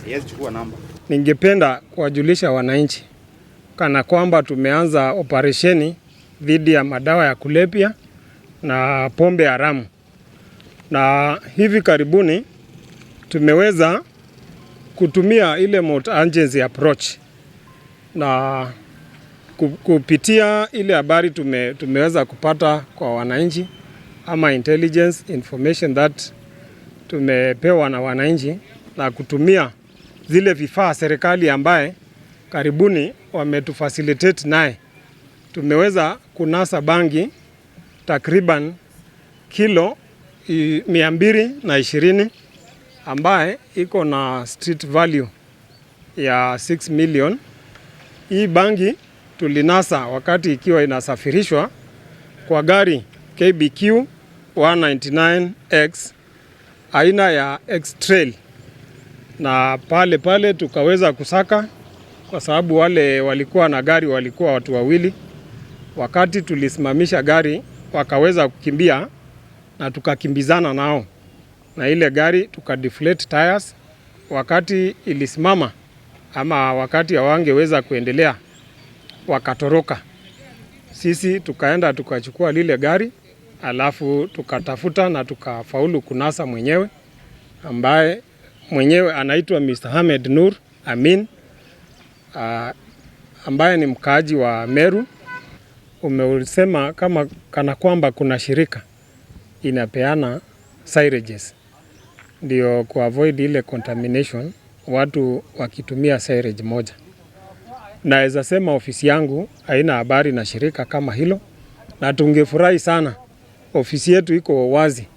Yes, chukua namba. Ningependa kuwajulisha wananchi kana kwamba tumeanza operesheni dhidi ya madawa ya kulevya na pombe haramu, na hivi karibuni tumeweza kutumia ile multi-agency approach na kupitia ile habari tumeweza kupata kwa wananchi ama intelligence information that tumepewa na wananchi na kutumia zile vifaa serikali ambaye karibuni wametufacilitate naye, tumeweza kunasa bangi takriban kilo 220 ambaye iko na street value ya 6 million. Hii bangi tulinasa wakati ikiwa inasafirishwa kwa gari KBQ 199X aina ya X-Trail, na pale pale tukaweza kusaka, kwa sababu wale walikuwa na gari walikuwa watu wawili. Wakati tulisimamisha gari wakaweza kukimbia na tukakimbizana nao na ile gari tukadeflate tires. Wakati ilisimama ama wakati hawangeweza kuendelea, wakatoroka. Sisi tukaenda tukachukua lile gari, alafu tukatafuta na tukafaulu kunasa mwenyewe ambaye mwenyewe anaitwa Mr. Ahmed Nur Amin, ambaye ni mkaaji wa Meru. Umeusema kama kana kwamba kuna shirika inapeana syringes ndio kuavoid ile contamination, watu wakitumia syringe moja. Naweza sema ofisi yangu haina habari na shirika kama hilo, na tungefurahi sana. Ofisi yetu iko wazi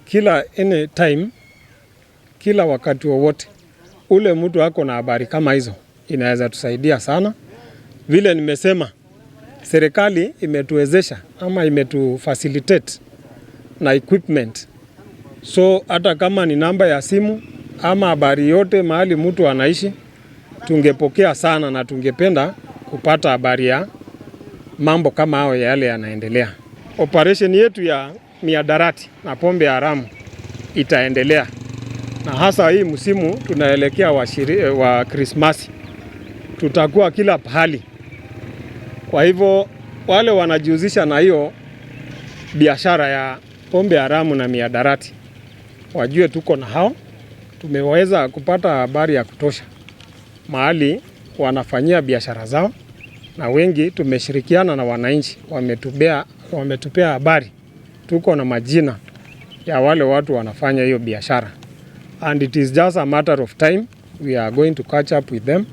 kila any time, kila wakati wowote ule mtu ako na habari kama hizo, inaweza tusaidia sana. Vile nimesema, serikali imetuwezesha ama imetufacilitate na equipment, so hata kama ni namba ya simu ama habari yote mahali mtu anaishi, tungepokea sana na tungependa kupata habari ya mambo kama hayo yale yanaendelea. Operation yetu ya mihadarati na pombe haramu itaendelea, na hasa hii msimu tunaelekea wa Krismasi, tutakuwa kila pahali. Kwa hivyo wale wanajihusisha na hiyo biashara ya pombe haramu na mihadarati wajue tuko na hao. Tumeweza kupata habari ya kutosha mahali wanafanyia biashara zao, na wengi tumeshirikiana na wananchi, wametupea habari, tuko na majina ya wale watu wanafanya hiyo biashara, and it is just a matter of time we are going to catch up with them.